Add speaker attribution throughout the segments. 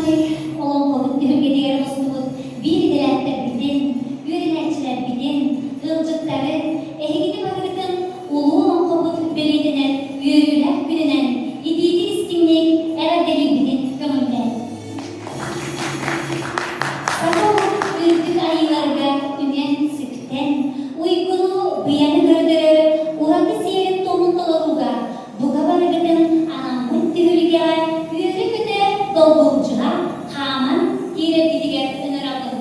Speaker 1: Ытык-мааны олоҥхобут түһүлгэтигэр мустубут биир идэлээхтэрбитин, үөрэнээччилэрбитин, ыалдьыттары, эһигини барыгытын улуу олоҥхобут бэлиэтэнэр үөрүүлээх күнүнэн итиитик-истиҥник эҕэрдэлиирбитин көҥүллээҥ. Саха омук үрдүк айыыларга үҥэн-сүктэн, уйгуну быйаны көрдөрөр ураты сиэрин-туомун толорууга бука барыгытын анаммыт түһүлгэҕэ үөрэ-көтө долгулдьуһа хааман киирэргитигэр ыҥырабын.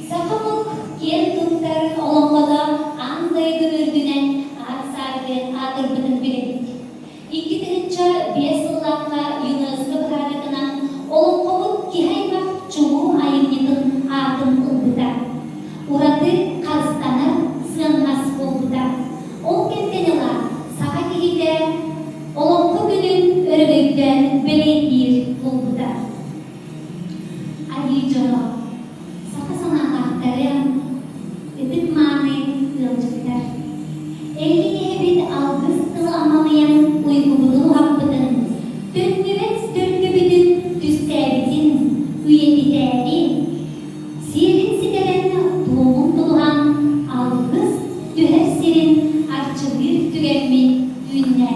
Speaker 1: Саха омук киэн туттар олоҥхото аан дойду үрдүнэн аар-сааргы аатырбытын билэбит. 2005 сыллаахха ЮНЕСКО быһаарыытынан олоҥхобут киһи аймах чулуу айымньытын аатын ылбыта. Ураты харыстанар сыаннас буолбута. Ол кэмтэн ыла саха киһитэ Олоҥхо күнүн өрөгөйдөөн бэлиэтиир буолбута. Айыы дьоно, саха санаалаахтарын, ытык-мааны ыалдьыттар! Эһиги эһэбит алгыс тыл амалыйан уйгубутун уһаппытын, төннүбэт төрдүбүтүн түстээбитин үйэтитээри, сиэрин ситэрэн, туомун тутуһан, алгыс түһэр сирин арчылыыр түгэммит үүннэ.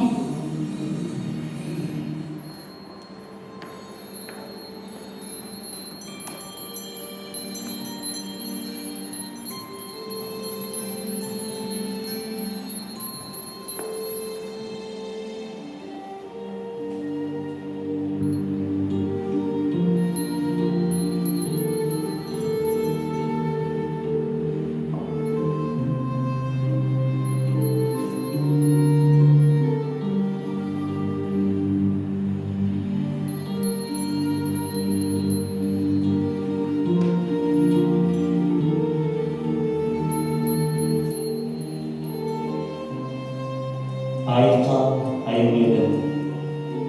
Speaker 2: Айхал айылгытын,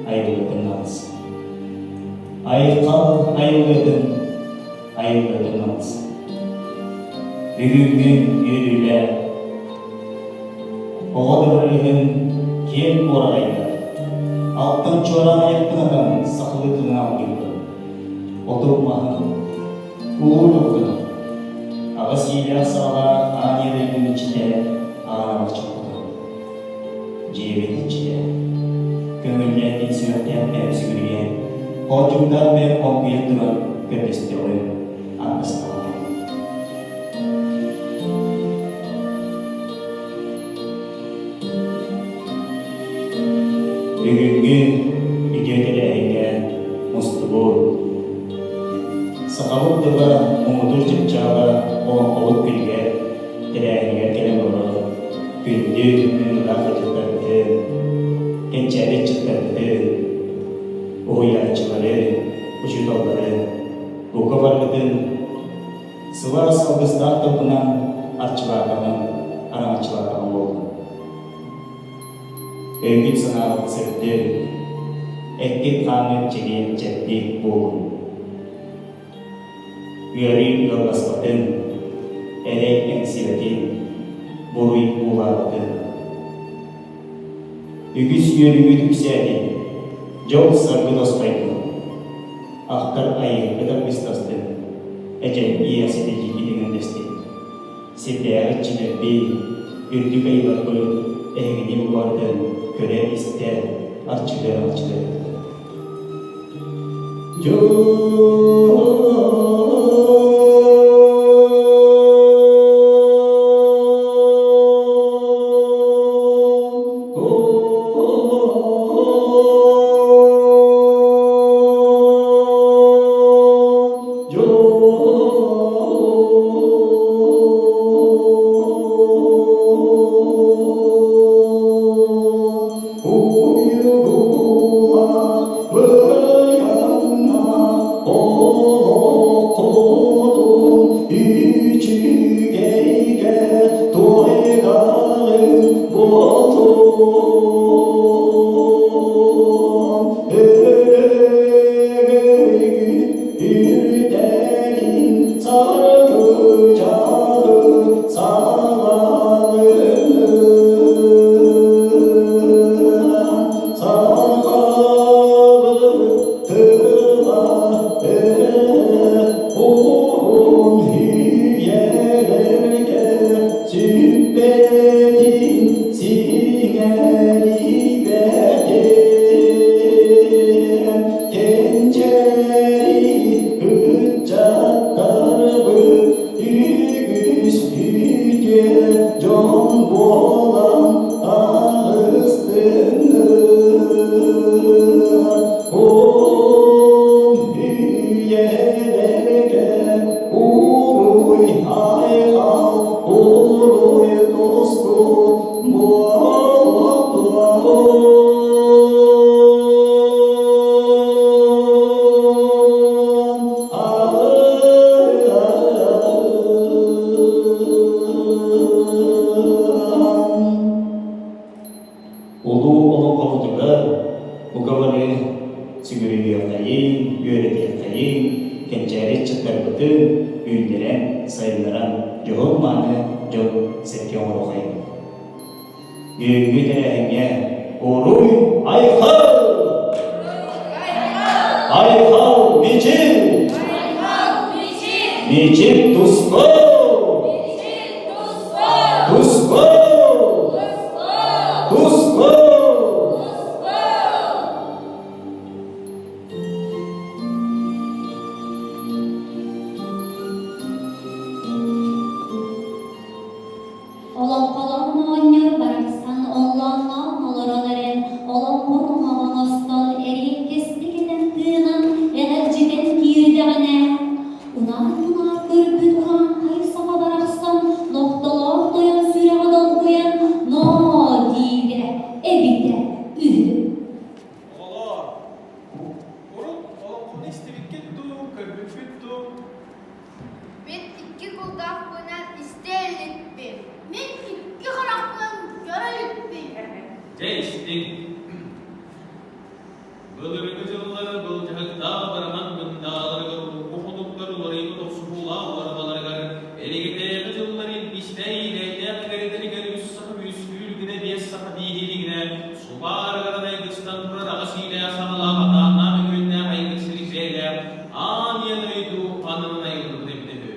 Speaker 2: айылгытын алыс. Айхал айылгытын, айылгытын алыс. Бүгүҥҥү үөрүүлээх Оҕо дыбарыаһын киэҥ куораҕайга алтан чуораан айахпын атан сахалыы тылынан алгыыбын. Отум маһын, улуу дьолгунан, аҕыс иилээх-саҕалаах аан ийэ дойдум иччитэ аан алчыппытым. Дьиэбит иччитэ, көҥүллээтин сүрэхтээх бэйэм сүгүрүйэн, хоочуктаах бэйэм хоҥкуйан туран көрдөстөҕүм, аттастаҕым. Бүгүҥҥү үтүө тэрээһиҥҥэ мустубут сахабыт тыла муҥутуур чыпчаала олоҥхобут күнүгэр тэрээһинигэр кэлэн олорор күндү ыҥырыылаах ыалдьыттарбытын, кэнчээри ыччаттарбытын, уһуйааччылары, учууталлары бука барыбытын Сылаас алгыстаах тылбынан арчылаатаҕым, араҥаччылаатаҕым буоллун. Өйгүт-санааҕыт сырдык, эккит-хааҥҥыт чэгиэн-чэбдик буолун. Ыарыы ыалласпатын, эрэй эҥсибэтин, буруй буулаабатын. Үгүс үөрүүгүт үксээтин, дьол-саргы тосхойдун. Ахтар айыыһыт аргыстастын, эдьэн ийэхсит илиигин иҥэрдэстин. Сирдээҕи иччилэрбит, үрдүк айыыларбыт эһигини бу барытын көрө-истэ, арчылыа-арчылыа. Сиҥэрийбэтин кэнчээри ыччаттарбыт үгүс үтүө дьон буолан таҕыстыннар. Уон үйэлэргэ уруй айхал, уруй туску Улуу олоҥхобутугар угабары сүгүрүйүөххэйиҥ, үөрэтиэххэйиҥ, кэнчээри ыччаттарбытын үүннэрэн, сайыннаран дьоһун-мааны дьон сэргэ оҥоруоххайыҥ. Бүгүҥҥү тэрээһиҥҥэ Уруй Айхал! Айхал Мичил! Мичил Туску! Туску! Туску!
Speaker 1: Олоҥхолоон оҕонньор барахсан оллоонноон олорон эрэн, олоҥхо номоҕун остон эриэккэстик этэн тыынан эҕэрдьитэн киирдэҕинэ, унаар-мунаар көрбүт урааҥхай саха барахсан нохтолоох тойон сүрэҕэ долгуйан ноо диирэ эбитэ үһү.
Speaker 3: Оҕолоор, урут олоҥхону истибиккит дуу, көрбүккүт дуу?
Speaker 4: Мин икки кулгаахпынан истэ иликпин. Мин икки харахпынан көрө иликпин.
Speaker 3: Дьэ истиҥ. Былыргы дьыллары былдьаһыктаах бараман мындааларыгар урукку хонуктар уларыйбыт охсуһуулаах уорбаларыгар элигитээҕи дьыллар илбистэй иилэйдээх игэрэтэригэр үс саха үөскүүр гинэ биэс саха бииһииригинэ субаарыгар айгыстан турар аҕыс иилээх саҕалаах атааннаах үҥүөннээх айгыр сириксээлээх аан ийэ дойду ананан айыллыбыт эбитэ үһү.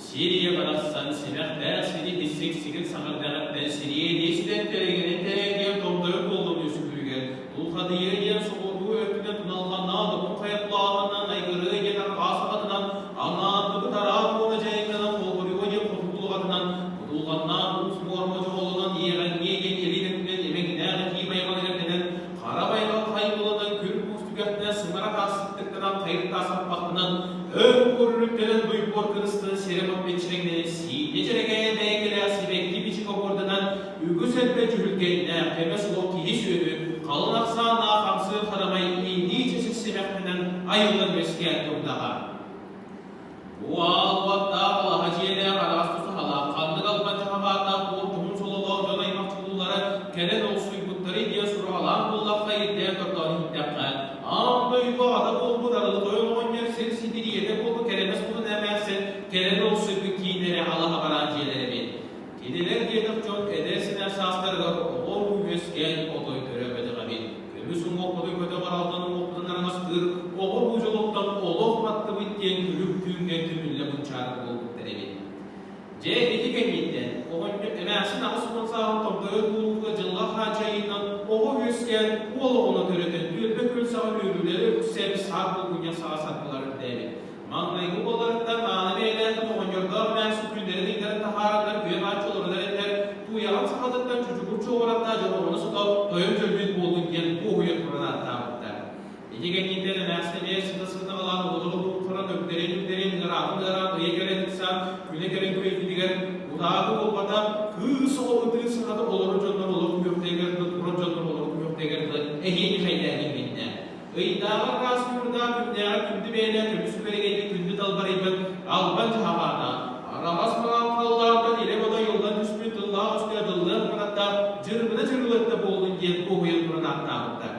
Speaker 3: Сирия барахсан симэхтээх сири иссик сигил саҥардаҕыттан сириэдийэ ситэн тэрэгэнин тэрэгиэн томтойор буоллун үөскүүрүгэр тулхадыйыа диэн соҕуруу өттүнэн туналҕаннаах добун хайатылааҕынан айгырыа диэн арҕаа саҕатынан аҥааттыбыт араак уона дьайыҥнанан холборуйуо диэн хотугу дулҕатынан будулҕаннаах уус муорма дьоҕолонон иэҕэҥниэ диэн илин өттүнэн имэҥнээх итии байҕалыгар дэнэн хара байҕал хайгыланан күр куус түгэхтэнэн сымара таас сыттыктанан хайыр таас аппахтанан өр көрүлүктэнэн дуйбуор кырыстан сирэ-мот бэччирэҥнэнэн сиинньэ дьэрэкээн бэйэкэлээх сибэкки бичик оһуорданан үгүс элбэх дьүһүлгэннээх кэмэ суох киһи-сүөһү халыҥ ахсааннаах хамсыыр харамай ииннии чэчик симэхтэнэн айыллан үөскээн турдаҕа. Бу аал уоттаах алаһа дьиэлээх араас тусаһалаах, ханнык албан дьаһабааттаах буор дьоһун сололоох дьон аймах чулуулара кэлэн олсуйбуттары диэн сураҕалаан буоллахха ирдээн тордоон иһиттэххэ, аан дойду аҕата буолбут арылы тойон оҕонньор сир ситириэтэ буолбут кэрэмэс хотун эмээхсин кэлэн олсуйбут кииннэрэ алаһа бараан дьиэлэрэ эбит. Кинилэр диэтэх дьон эдэр-сэнэр саастарыгар оҕо-уруу үөскээн отой төрөөбөтөх эбит. Көмүс уҥуохпутун көтөҕөр алтан уҥуохпутун араҥастыыр оҕо-уруу дьолуттан олох маттыбыт диэн күлүк түүҥҥэ түмүллэ мунчаарар буолбуттар эбит. Дьэ, ити кэнниттэн оҕонньор эмээхсин 80 сааһын томтойор буолууга дьылҕа хааччайыынан оҕо үөскээн уол оҕону төрөтөн түөлбэ күөл саҕа үөрүүлэри үксээбит саар булгунньах саҕа саргылар үрдээбит. Маҥнайгы уолларыттан ааны бэйэлээх оҕонньордоох эмээхсин күннэрин-ыйдарын таһаараннар күөх ааччы олорунар этилэр, тууйаҕын сахатыттан чучугур чуоҕураттаа дьоҕуруну сото тойон дьөлбүт буоллун диэн буоһуйа туран ааттаабыттар. Ити кэнниттэн эмээхсин эмиэ сыта-сытаҕалаан оҕолору бултаран өктэрин-үктэрин ыараатын ыараан ыйа кэлэн ыксаан күнэ кэлэн күөйбүтүгэр утааты буолбата кыыс оҕо ытыы сахата олорор дьоннор олох күөхтэригэр турар дьоннор олох күөхтэригэр эһиэни хайдаан иҥминнэ. Ыйдааҕы араас ньуурдаах күннээҕи күндү бэйэлээх көмүс күөрэгэйбит күндү далбарыйбыт албан дьаһабаана, араҕас маҥан халлаантан илэ-бодо йыллан түспүт тыллаах өстөөх дыллыах мунаттаах дьырбына дьырылыатта буоллун диэн куоһуйан туран ааттаабыттар.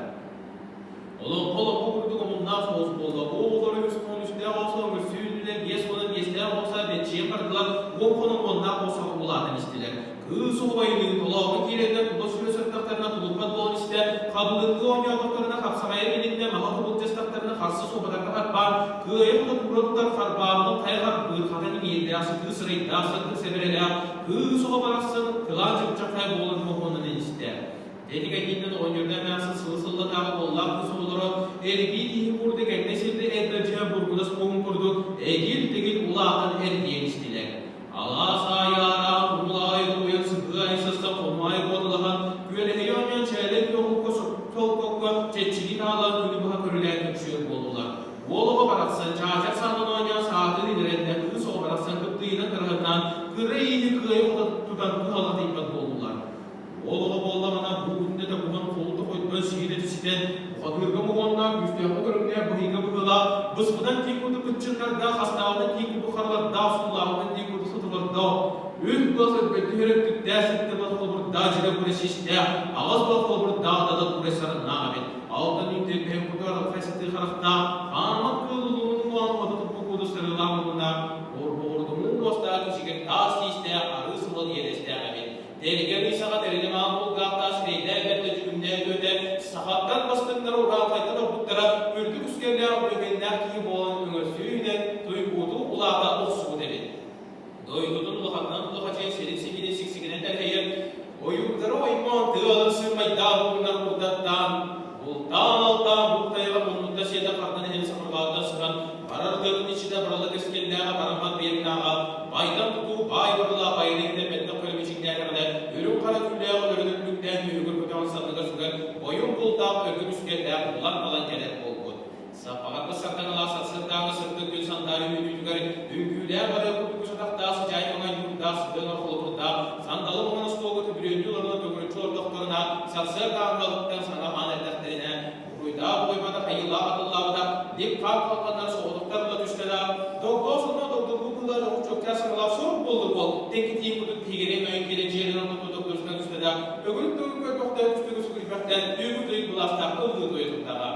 Speaker 3: Олоҥхо олоҥхо курдук омуннаах соҕус буолла. Оҕолору үс хонон үстээх оҕосо үҥүрсүү үрдүнэн 55-тээх оҕосо бэччийэн бардылар, уон хонон уоннаах оҕосоҕо улаатан истилэр. Кыыс оҕо байылыы толооҥҥо киирэннэр тута сүрэ сыртахтарына тулуппат буолан истэ. хабылыкка оонньоотохторуна хапсаҕайа билиннэ, маһа кубулдьастахтарына харса суобатарга харбаан, кыайа-хото туура тутар харбаабытын хайа харбыыр, хатан иҥиирдээх, сытыы сырайдаах, сырдык сэбэрэлээх, кыыс оҕо барахсан кылаан чыпчаххай буолан моһуоннан истэ. Ити кэнниттэн оҕонньордоох эмээхсин сылы-сыллатааҕы уоллаах кыыс оҕолоро эргии киһи курдук кэннэ сирдэ эрдэлдьиһэ бургунас уоһун курдук эгил-тэгил улаатан эргийэн истилэр. Алаас аайы аараан курулаайы дугуйан сыһыа сыста хомуай буоталаһан күөлэһийэ оонньоон чээлэй күөх солкокко чэччиги таалан күнү быһа көрүлээн көрсүөр буоллулар. Уол оҕо барахсан чаачар саанан оонньоон саатын илэрэннэ кыыс оҕо барахсан кыптыйынан кыраһыннаан кыра ииһи кыайа тутан кыһалҕатыйбат буоллулар. Уол оҕо буоллаҕына бу күннэтэ буһан холута хойдон сиһилэти ситэн, бухатыырга моһуоннаах күүстээххэ көрүҥнээх быһыыга быһыылаах, быспытан тииҥ курдук кыччыннардаах, хастааҕынан тииҥ курдук харалардаах, суллааҕынан тииҥ курдук сытылардаах, үс бас өлбөттү өрөктүктээх сэттэ бас холобурдаах дьигэ курэ систээх, аҕыс бас холобурдаах дада курэ сарыннаах эбит. Алтан үүнтэн бэһин курдук арылхай сытыы харахтаах, хаамат кыыл улуунун уоҕан уота туппут куудус сарыылаах муннуннаах, орбоҕордуҥун уостаах кичигир таас тиистээх, арыы сылал иэдэстээх эбит. Тэргэ Мишаҕа тэрили маан булгаахтаах сирэйдээх бэртэ дьүһүннээх үтүөтэ сахаттан бастыҥнара урааҥхайтан ордуктара үрдүк үскэллээх үтүөкэннээх киһи буолан өҥөрсүүнэн туйгууту улаата охсубут эбит. Дойдутун улаханынан улахачыйан сирин сигини сиксигинэн тэлэһийэн ойуурдары оймоон тыалын сыымайдаан угуннар курдаттаан бултаан-алтаан буктайга муннукта сиэтэ хардан иһэн сахарҕааттан сыһан барар тыатын иччитэ барыла кэскиллээҕэ бараммат быйаҥнааҕа Байдан тутуу баай барылаах айаны иһитэ бэттэх көрө мичиҥнээтэҕинэ, үрүҥ хара түүлээҕи өлөрөн үллүктээн түөһүгэр көтөҕөн санныгар сүгэн, ойуун бултаах өлгөм үскэллээх булан-талан кэлэр буолбут. Саппаҕарбыт сардаҥалаах сарсыардааҥы сырдык күн сандаары үүнүүтүгэр үҥкүүлээх барыа курдук сатахтаах сыдьаай маҥан ньуурдаах сыдыан холобурдаах сандалы маҥан остуолга төбүрүөннүү олорон төгүрүччү олордохторуна сарсыардааҥы алыптан саҥа хаан эрдэхтэринэ Буруйдаах буойбатах айыылаах атыллаабатах лип-хаап халҕаннар соҕотохтор ыла түстэ да, догдоо сонно догдоргуу кыылар оҕу чуокчаа саҥалаах сурук буоллур буол, тэҥкитиин курдук биһигини нойон киирэн дьиэлэрин ортотун догдорусунан түстэ да, өгүрүк төгүл көрбөхтөн үстүгү сүгүрүйбэхтэн түүгү тыйык былаастаах ыллыы туйа турдаҕа.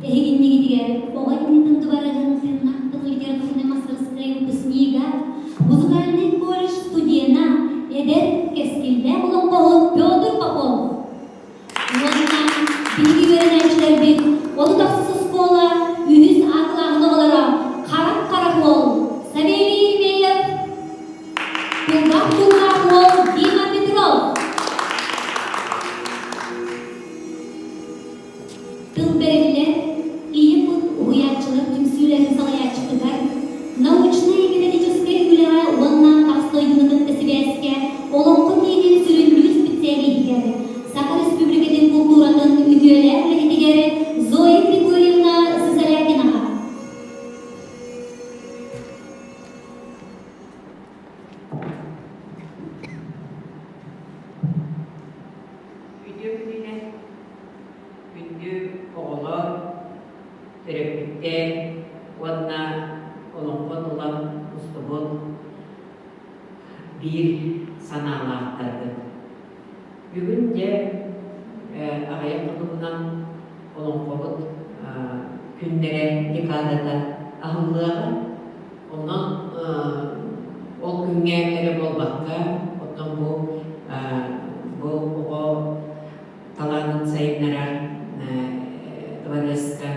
Speaker 1: Эһигиннигитигэр оҕо иннитин дыбарыһын тыыннаах тыл литературнай мастарыскыай выпускнига, музыкальный колледж студена, эдэр кэскиллээх олоҥхоһут Петр Попов. Уонна биһиги үөрэнээччилэрбит 36 оскуола үһүс аатылааһын оҕолоро Харах Харах уол Савелий Еремеев, Кулгаах Кулгаах уол Дима Петров. Тыл бэриллэр Ийэ кут уһуйааччылар түмсүүлэрин салайааччытыгар, научнай-методическай үлэҕэ уонна тас дойдуну кытта сибээскэ Олоҥхо киинин сүрүннүүр специалиһигэр, Саха Республикатын култууратын үтүөлээх үлэһитигэр Зоя Григорьевна Сысолятинаҕа.
Speaker 5: Үтүө күнүнэн Күндү оҕолор, төрөппүттэр уонна олоҥхо тула мустубут биир санаалаахтаргыт. Бүгүн дьэ аҕыйах хонугунан олоҥхобут күннэрэ декадата аһыллыаҕа. Онон ол күҥҥэ эрэ буолбакка, оттон бу бу оҕо талаанын сайыннарар дворецка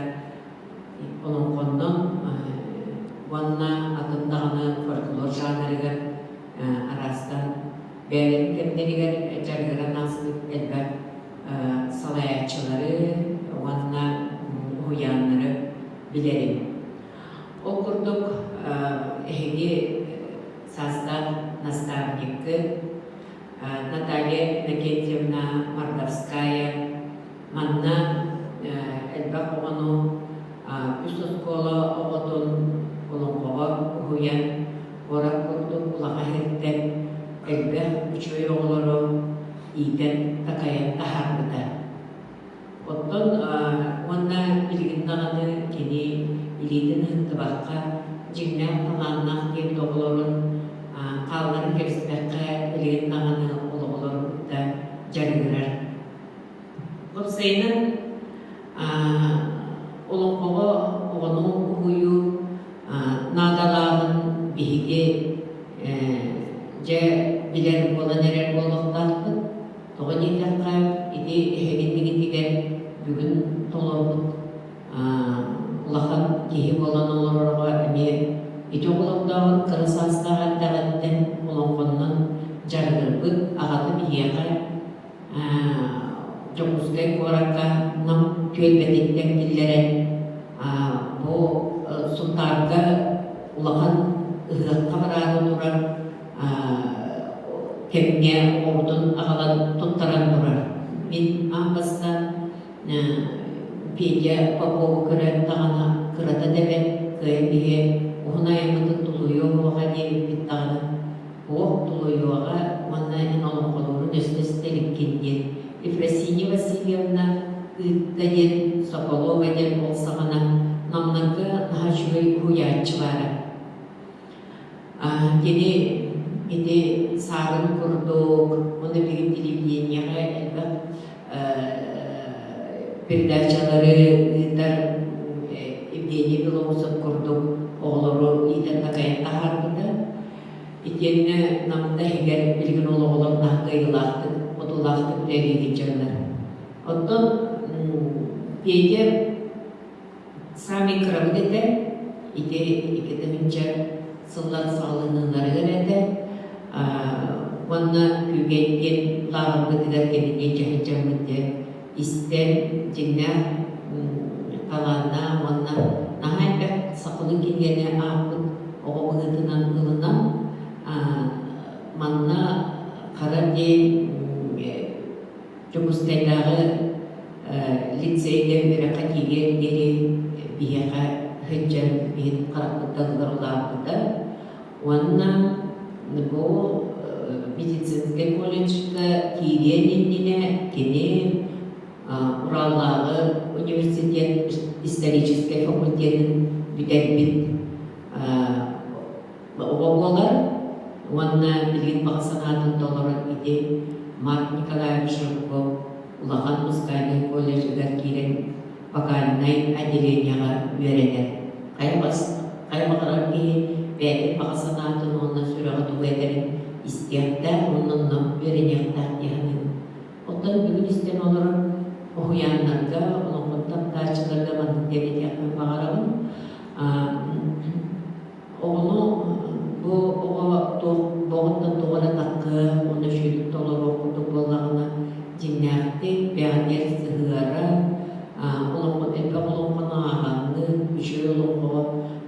Speaker 5: олоҥхоннон уонна атын даҕаны фольклор жанрыгар араастан бэйэлэрин кэмнэригэр дьарыгыран ааспыт элбэх салайааччылары уонна уһуйааннары билэрим. Ол курдук эһиги саастаах наставниккыт Наталья Иннокентьевна Мордовская манна элбэх оҕону үс оскуола оҕотун олоҥхоҕо уһуйан, куорат курдук улахан иһиттэн элбэх үчүгэй оҕолору иитэн-такайан таһаарбыта. Оттон уонна билигин даҕаны кини илиитин ыһыктыбакка, дьиҥнээх талааннаах диэбит оҕолорун хаалларан кэбиспэккэ, билигин даҕаны ол оҕолорун кытта дьарыгырар. Уопсайынан, олоҥхоҕо оҕону уһуйуу наадалааҕын биһиги дьэ билэр буолан эрэр буолуохтаахпыт. Тоҕо диэтэххэ, ити эһигиннигитигэр бүгүн толорбут улахан киһи буолан олорорго эмиэ ити оҕолордооҕор кыра саастаах эрдэҕиттэн олоҥхоннон дьарыгырбыт аҕата биһиэхэ Дьокуускай куоракка Нам түөлбэтиттэн киллэрэн бу Сунтаарга улахан ыһыахха бараары турар кэмҥэ оҕобутун аҕалан туттаран турар. Мин аан бастаан Петя Попову көрөөт даҕаны кырата да бэрт, кыайан биһи уһун айаммытын тулуйуо суоҕа диэбиппит даҕаны, туох тулуйуоҕа уонна эн олоҥхолуурун өстө истэ иликкин диэн Ефросинья Васильевна ыытта диэн Соколова диэн ол саҕана Намнарга наһаа үчүгэй уһуйааччы баара. Кини ити саарын курдук уонна билигин телевидениеҕэ элбэх передачалары ыытар Евгений Белоусов курдук оҕолору иитэн-такайан таһаарбыта. Итиэннэ Намда иһигэр билигин ол оҕолор наһаа кыайыылаахтык, хотуулаахтык үлэлии сылдьаллар. Оттон Петя Саамай кырабыт этэ, ити 2000 сыллар саҕаланыыларыгар этэ уонна Күүгэй диэн лааҕырбытыгар кэнники дьаһайдьаммыт диэн истэн, дьиҥнээх талааннаах уонна наһаа элбэх сахалыы кинигэни аахпыт оҕо быһыытынан ылынан манна хара диэн Дьокуускайдааҕы лицейгэ үөрэххэ киириэр диэри биһиэхэ сылдьан биһин харахпыттан улааппыта уонна бу медицинскэй колледжка киириэн иннинэ кини Ураллааҕы университет историческай факультетын бүтэрбит оҕо буолар уонна билигин баҕа санаатын толорон ити Марк Николаевич Жирков улахан музыкальнай колледжыгар киирэн. вокальнай отделениеҕа үөрэнэр. Хайа бас хайа баҕарар киһи бэйэтин баҕа санаатын уонна сүрэҕэ тугу этэрин истиэхтээх уонна онно үөрэниэхтээх дии саныыбын. Оттон бүгүн истэн олорон уһуйааннарга, олоҥхону таптааччыларга маннык диэн этиэхпин баҕарабын. Оҕону бу оҕо туох боҕуттан тоҕо эрэ таххыа уонна үчүгэйдик толоруох курдук буоллаҕына, дьиҥнээхтик бэҕэһээр сыһыара, олоҥхо элбэх олоҥхону ааҕаҥҥын, үчүгэй олоҥхоҕо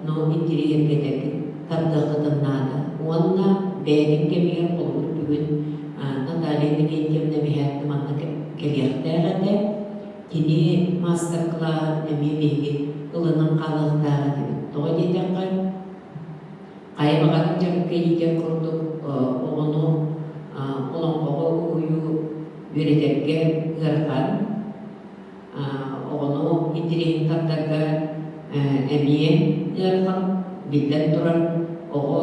Speaker 5: но интириэһиргэтэргин тардыаххытын наада. Уонна бэйэтин кэмигэр холобур бүгүн Наталья Иннокентьевна Миһээттэ манна кэлиэхтээх этэ. Кини маастар-кылааһын эмиэ биһиги ылынан хаалыахтаах этибит. Тоҕо диэтэххэ, хайа баҕарар дьарыкка иитэр курдук оҕону олоҥхоҕо уһуйуу үөрэтэргэ ыарахан. Оҕону интириэһин тардарга эмиэ ыарахан. Биллэн турар, оҕо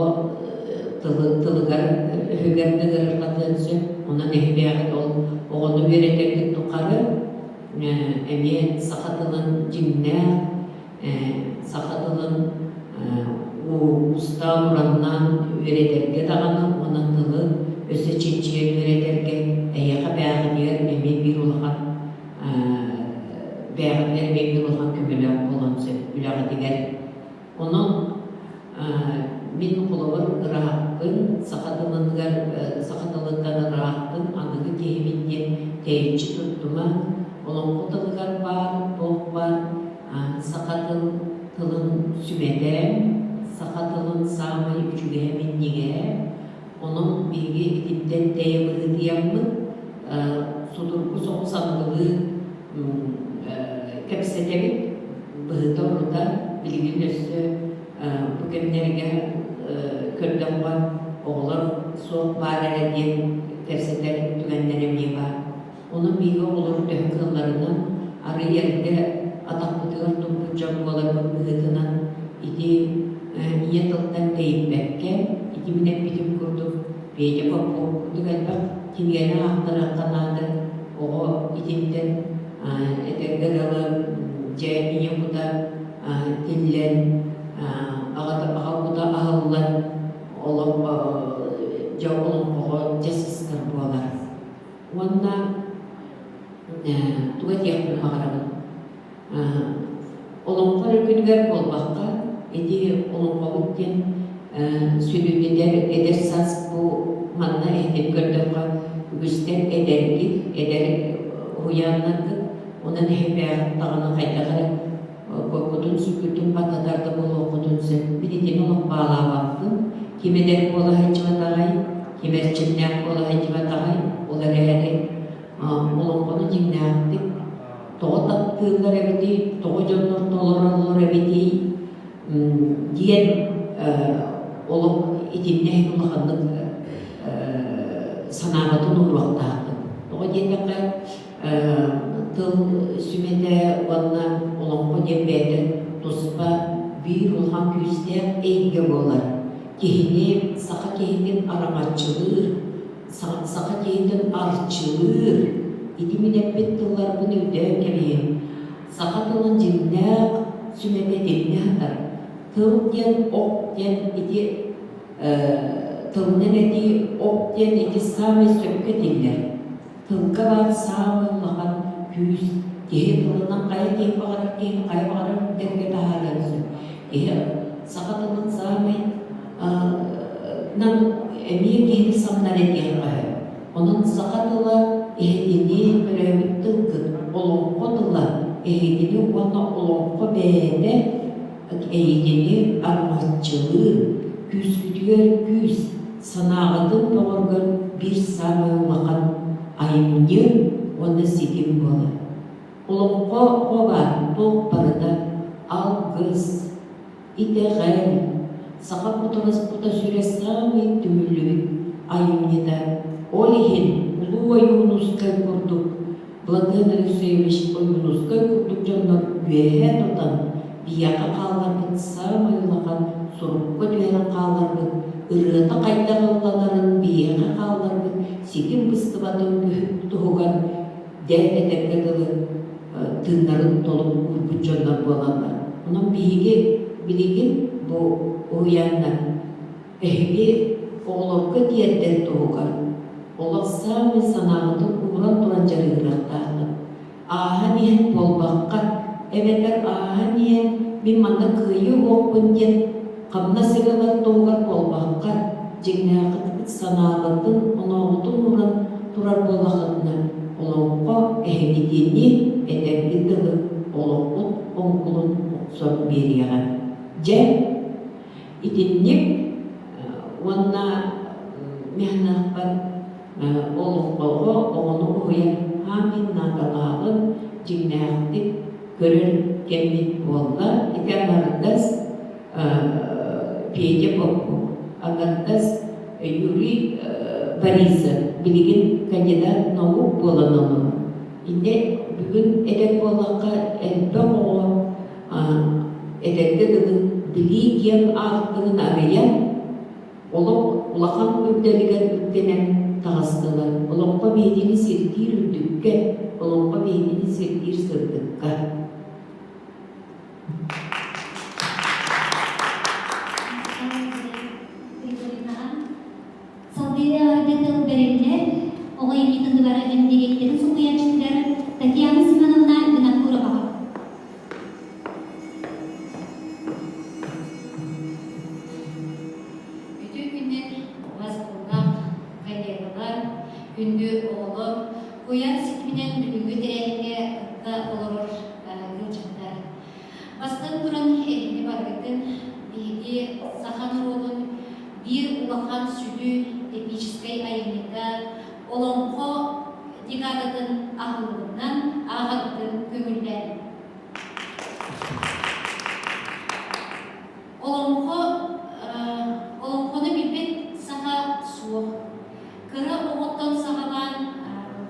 Speaker 5: тылыгар өһүгэр да ыарырҕатыан сөп. Онон эһиги ол оҕону үөрэтэргит тухары эмиэ саха тылын дьиҥнээх саха тылын уустаан-ураннаан үөрэтэргэ даҕаны уонна тылы өссө чинчийэн үөрэтэргэ эһиэхэ бээҕитигэр эмиэ биир улахан бээҕитигэр эмиэ биир улахан көмөлөөх буолуон сөп үлэҕитигэр. Онон мин холобур ыраахпын, саха тылыгар саха тылыттан ыраахпын, аныгы киһибин диэн тэйиччи туттума. Олоҥхо тылыгар баар, туох баар саха тыл тылын сүмэтэ, саха тылын саамай үчүгэйэ минньигэһэ. Онон биһиги итинтэн тэйэ быһыытыйаммыт, судургу соҕус аныгылыы кэпсэтэбит, быһыта-орута билигин өссө бу кэмнэргэ көрдөххө оҕолор суох баар эрэ диэн кэпсэтэр түгэннэр эмиэ баар. Онон биһиги оҕолору төһө кыалларынан арыый эрдэ атахпытыгар турбут дьон буоларбыт быһыытынан ити ийэ тылтан тэйиппэккэ, ити мин эппитим курдук Петя Попов курдук элбэх кинигэни аахтарыахха наада. Оҕо итинтэн этэргэ дылы дьэ ийэ кута тиллэн, аҕата аҕа кута аһыллан олох дьэ олоҥхоҕо дьэ сыстар буолар. Уонна тугу этиэхпин баҕарабын? Олоҥхо эрэ күнүгэр буолбакка, ити олоҥхобут диэн сүрүн эдэр, эдэр саас бу манна иһитин көрдөххө, үгүстэр эдэргит, эдэр уһуйааннаргыт, онон эһэбээҕит даҕаны хайдах эрэ кутун-сүргүтүн баттатар да буолуоххутун сөп. Мин итини олох баалаабаппын. Ким эдэр буола сылдьыбатаҕай, ким эрчимнээх буола сылдьыбатаҕай, ол эрээри олоҥхону дьиҥнээхтик тоҕо таптыыллар эбитий, тоҕо дьоннор толороллор эбитий диэн олох итиннэ улаханнык санаабатын ууруохтаахпын. Тоҕо диэтэххэ, тыл сүмэтэ уонна олоҥхо диэн бэйэтэ туспа биир улахан күүстээх эйгэ буолар. Киһини, саха киһитин араҥаччылыыр, саха киһитин арчылыыр. Ити мин эппит тылларбын өйдөөн кэбиһиҥ. Саха тылын дьиҥнээх сүмэтэ итиннэ сытар. Тыл диэн ох диэн ити тылынан этии ох диэн ити саамай сөпкө этиллэр. Тылга баар саамай улахан күүс киһи тылынан хайа киһи баҕарар киһини хайа баҕарар үрдэлгэ таһаарыан сөп. Киһи саха тылын саамай эмиэ киһини самнар этиэххэ сөп. Онон саха тыла эһигини төрөөбүт тылгыт, олоҥхо тыла эһигини уонна олоҥхо бэйэтэ эйигини армаччылыыр, күүскүтүгэр күүс, санааҕытын бөҕөргөр биир саамай улахан айымньы уонна ситим буолар. Олоҥхо баар туох барыта алгыс, итэҕэл, саха кута сүрэ саамай түмүллүбүт айымньыта. Ол иһин Улуу Ойуунускай курдук Владлен Алексеевич Ойуунускай курдук дьоннор үөһэ тутан, биһиэхэ хаалларбыт саамай улахан сурукка түһэрэн хаалларбыт ырыата хайдах ылланарын биһиэхэ хаалларбыт ситим быстыбатын туһугар дьэ этэргэ дылы. тыыннарын толук уурбут дьоннор буолаллар. Онон биһиги билигин бу уһуйааннар эһиги оҕолорго тиэрдэр туһугар олох саамай санааҕытын ууран туран дьарыгырыахтааххыт. Ааһан иһэн буолбакка, эбэтэр ааһан иһэн мин манна кыайыы уохпун диэн хамнас эрэ ылар туһугар буолбакка, дьиҥнээххитин санааҕытын, онооҕутун ууран турар буоллаххытына, олоҥхо эһигитини этэргэ дылы олоххут оҥкулун охсон биэриэҕэ. Дьэ, итинник уонна мин олоҥхоҕо оҕону уһуйар хаамин наадалааҕын дьиҥнээхтик көрөр кэммит буолла. Ити аҥардас Петя Попов, аҥардас Юрий Борисов билигин кандидат наук буолан олорор. Инньэ бүгүн этэр буоллахха элбэх оҕо этэргэ дылы билии киэҥ аартыгын арыйан Олох улахан үрдэлигэр үктэнэн таҕыстылар. Олоххо биһигини сирдиир үрдүккэ, олоххо биһигини сирдиир сырдыкка.
Speaker 1: Салгыы эҕэрдэ тыл бэриллэр. Оҕо илиитин дыбарыгын дириэктэрин солбуйааччытыгар Татьяна Семеновна Винокуроваҕа.
Speaker 6: Үтүө күнүн убас-куллаах коллегалар, күндү оҕолор, куйаар ситиминэн бүгүҥҥү тэрээһиҥҥэ кытта олорор ыалдьыттар. Бастатан туран, эһиги барыгытын биһиги саха норуотун биир улахан сүдү эпическэй айымньыта Олоҥхо декадатын аһыллыбытынан ааҕаргытын көҥүллээтим. Олоҥхо олоҥхону билбэт саха суох. Кыра оҕоттон саҕалаан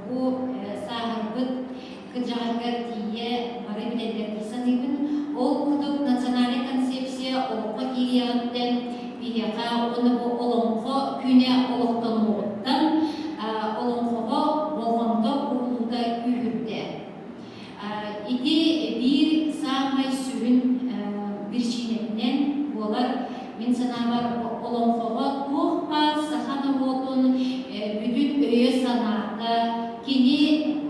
Speaker 6: бу сааһырбыт кырдьаҕаһыгар тиийэ бары билэллэр дии саныыбын. Ол курдук национальнай концепция олоххо киириэҕиттэн биһиэхэ уонна бу олоҥхо күнэ олохтонуоҕуттан олоҥхоҕо болҕомто ууруллуута күүһүрдэ. Ити биир саамай сүрүн биричиинэтинэн буолар, мин санаабар, олоҥхоҕо туох баар саха норуотун бүтүн өйө-санаата, кини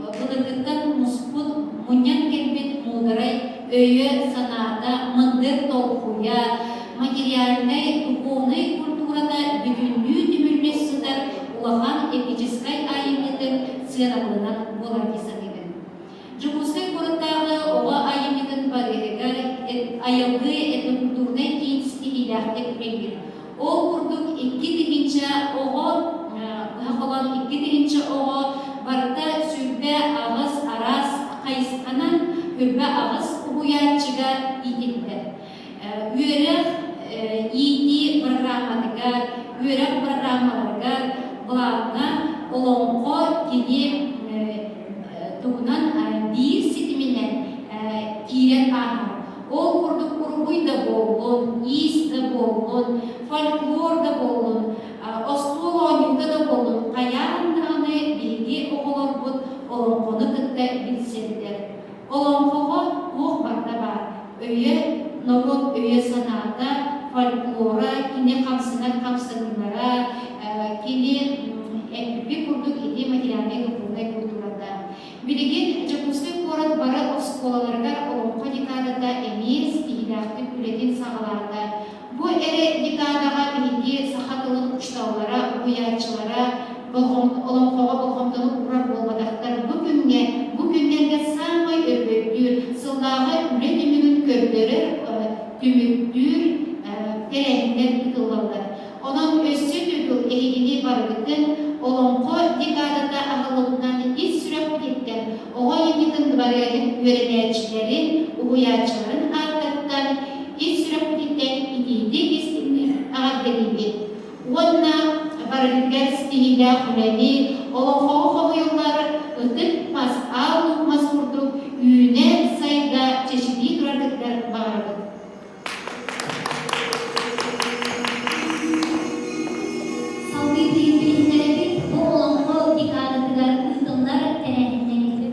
Speaker 6: былыргыттан муспут, мунньан кэлбит муударай өйө-санаата, мындыр толкуйа, материальнай, духовнай культурата бүтүннүү түмүллэ сытар улахан эпическай айымньытын сыанабылынан буолар дии саныыбын. Дьокуускай куораттааҕы оҕо айымньытын барыһыгар айылгы этнокультурнай киин ситиһиилээхтик үлэлиир. Ол курдук 2000 оҕо, быһа холоон 2000 оҕо барыта 28 араас хайысханан 28 уһуйааччыга иитиллэр. Үөрэх иитии программатыгар, үөрэх программаларыгар былааҥҥа олоҥхо кини туһунан биир ситиминэн киирэн ааһар. Ол курдук уруһуй да буоллун, иис да буоллун, фольклор да буоллун, остуол оонньуута да буоллун, хайаан даҕаны биһиги оҕолорбут олоҥхону кытта билсэллэр. Олоҥхоҕо туох барыта баар: өйө, норуот өйө-санаата, фольклора, кини хамсанар хамсаныылара, кини эппиппит курдук ити материальнай духовнай культурата. Билигин Дьокуускай куорат бары оскуолаларыгар олоҥхо декадата эмиэ ситиһиилээхтик үлэтин саҕалаата. Бу эрэ декадаҕа биһиги саха тылын учууталлара, уһуйааччылара олоҥхоҕо болҕомтону уурар буолбатахтар. Бу күҥҥэ, бу күннэргэ саамай өргөйдүүр, сыллааҕы үлэ түмүгүн көрдөрөр, түмүктүүр тэрээһиннэр ыытыллаллар. Онон өссө төгүл эһигини барыгытын Олоҥхо декадата аһыллыбытынан ис сүрэхпититтэн оҕо айымньытын дыбарыаһын үөрэнээччилэрин, уһуйааччыларын ааттарыттан ис сүрэхпититтэн итиитик истиҥник эҕэрдэлиибит уонна барытыгар ситиһиилээх үлэни, олоҥхоҕо хоһуйуллар ытык мас, аал луук мас курдук үүнэ-сайда, чэчирии тураргытыгар баҕарабыт.
Speaker 1: Салгыы билиһиннэрэбит бу олоҥхо декадатыгар ыытыллар тэрээһиннэри.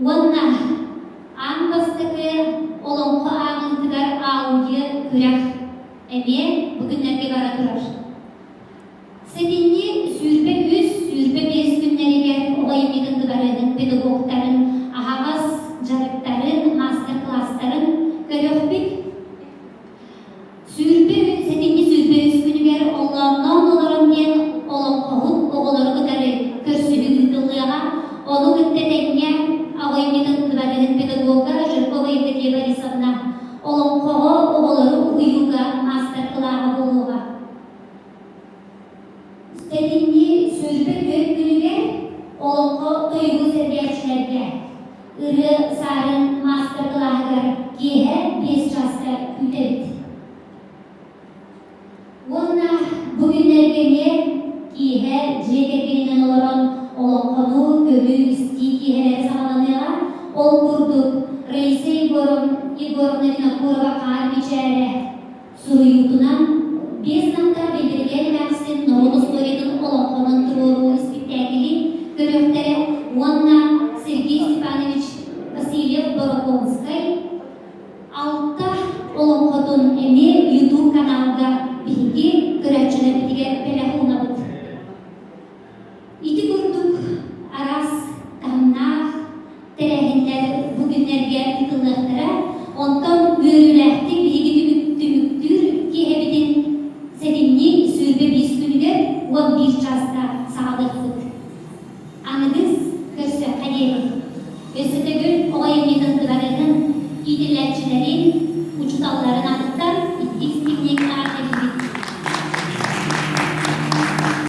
Speaker 1: Уонна аан бастакы олоҥхо ааҕыытыгар аудио күрэх эмиэ бу күннэргэ бара турар. Сэтинньи 23, 25 күннэригэр оҕо имитин дыбарыаһын педагогтарын аһаҕас дьарыктарын, маастар-кылаастарын көрүөхпүт. Сүүрбэ сэтинньи 23 күнүгэр оллоонноон олорон диэн олоҥхоһут оҕолору кытары көрсүһүү ыытыллыаҕа. Ону кытта тэҥҥэ оҕо имитин дыбарыаһын педагога Жиркова Евдокия Борисовна олоҥхоҕо оҕолору уһуйууга маастар-кылааһа буолуоҕа. Сэтинньи 24 күнүгэр олоҥхо тойугу сэргээччилэргэ ырыа саарын маастар-кылааһыгар киэһэ 5 чааска күүтэбит. Уонна бу күннэргэ эмиэ киэһэ дьиэ кэргэнинэн олорон олоҥхону көрүү-истии киэһэлэрэ саҕаланыаҕа. Ол курдук Раиса Егоровна Винокурова «Хаар мичээрэ» Суруйуутунан биэс намтаах Бэйбэрикээн эмээхсин норуот устуоруйатын олоҥхонон туруоруу испиктээкили көрүөхтэрэ уонна Сергей Степанович Васильев-Бороконскай алта олоҥхотун эмиэ YouTube каналга биһиги көрөөччүлэрбитигэр бэлэх уунабыт. Ити курдук араас таһымнаах тэрээһиннэр бу күннэргэ ыытыллыахтара. Онтон үөрүүлээхтик биһиги түмүктүүр киэһэбитин сэтинньи 21 күнүгэр 11 чааска саҕалыахпыт. Аныгыс көрсүөххэ диэри. Өссө төгүл оҕо айымньытын дыбарыаһын иитиллээччилэрин, учууталларын аатыттан ититик.